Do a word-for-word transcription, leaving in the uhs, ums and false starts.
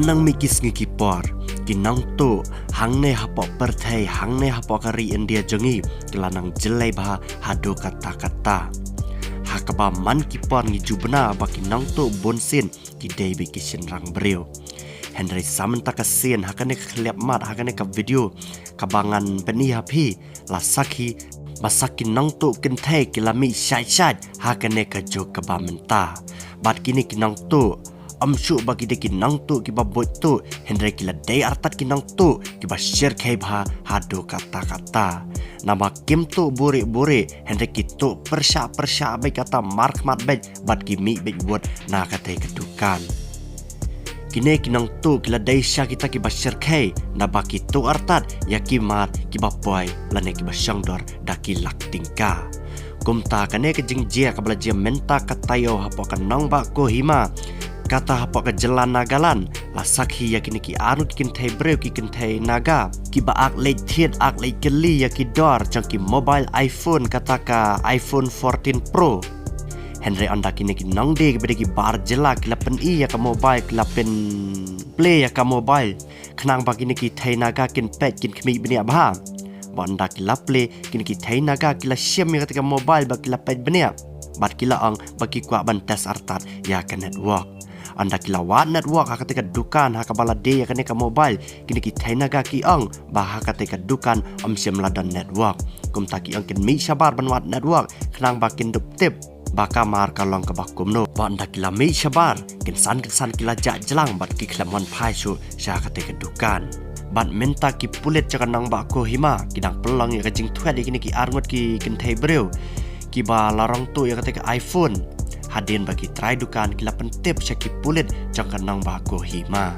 Nang mih ki sngi ki por, ki nongtuh hangne hapoh pyrthei, hangne hapoh ka ri India jong ngi, ki la nang jyllei bha haduh katta katta. Ha kaba man ki por ngi ju bna ba ki nongtuh bun sien ki dei beit ki shynrang briew. Hynrei sa mynta ka sien, ha kane ka khyllipmat, ha kane ka video kaba ngan pyni ha phi, la sakhi ba sa ki nongtuh kynthei ki la mih shait shait ha kane ka juk kaba mynta. Bad kine ki nongtuh, ym shuh ba ki dei ki nongtuh kiba buit tuh, hynrei ki la dei artat ki nongtuh kiba shyrkhei bha haduh katta katta. Namar kim tuh buhrieh buhrieh, hynrei ki tuh pyrshah pyrshah beit, kata markhmat beit, bad ki mih beit wut na katei ka dukan. Kine ki nongtuh ki la dei sha kita kiba shyrkhei, naba ki tuh artat ïa ki mar kiba poi lane kiba shongdor da ki lak tyngka. Kumta kane ka jingjia kaba la jia mynta ka taïew hapoh ka nongbah Kohima, kata hapoh ka jylla Nagaland, la sakhi ïa kine ki arngut ki kynthei briew, ki kynthei Naga, kiba ak leit thied ak leit kylli ïa ki dor jong ki mobile iPhone, kata ka iPhone fourteen Pro. Hynrei ynda kine ki nongdie kiba dei ki bar jylla ki la pyni ïa ka mobile, ki la pynplay ïa ka mobile, khnang ba kine ki thei Naga kin peit, kin khmih bniah bha. Bad ynda ki la play, kine ki thei Naga ki la shim ïa katei ka mobile bad ki la peit bniah. Bad ki la ong ba ki kwah ban test artat ïa ka network. Ynda ki la wad network ha katei ka dukan ha kaba la die ïa kane ka mobile, kine ki thei Naga ki ong ba ha katei ka dukan ym shym la don network. Kumta ki ong kin mih shabar ban wad network, khnang ba kin dup tip ba ka mar ka long kaba kumno. Bad ynda ki la mih shabar, kynsan kynsan ki la jah jlang bad ki khlem wan phai shuh sha katei ka dukan. Bad mynta ki pulit jong ka nongbah Kohima ki dang pynlong ïa ka jingthwet ïa kine ki arngut ki kynthei briew kiba la rong tuh ïa katei ka iPhone. Hadien ba ki trai dukan ki la pyntip sha ki pulit jong ka nongbah Kohima.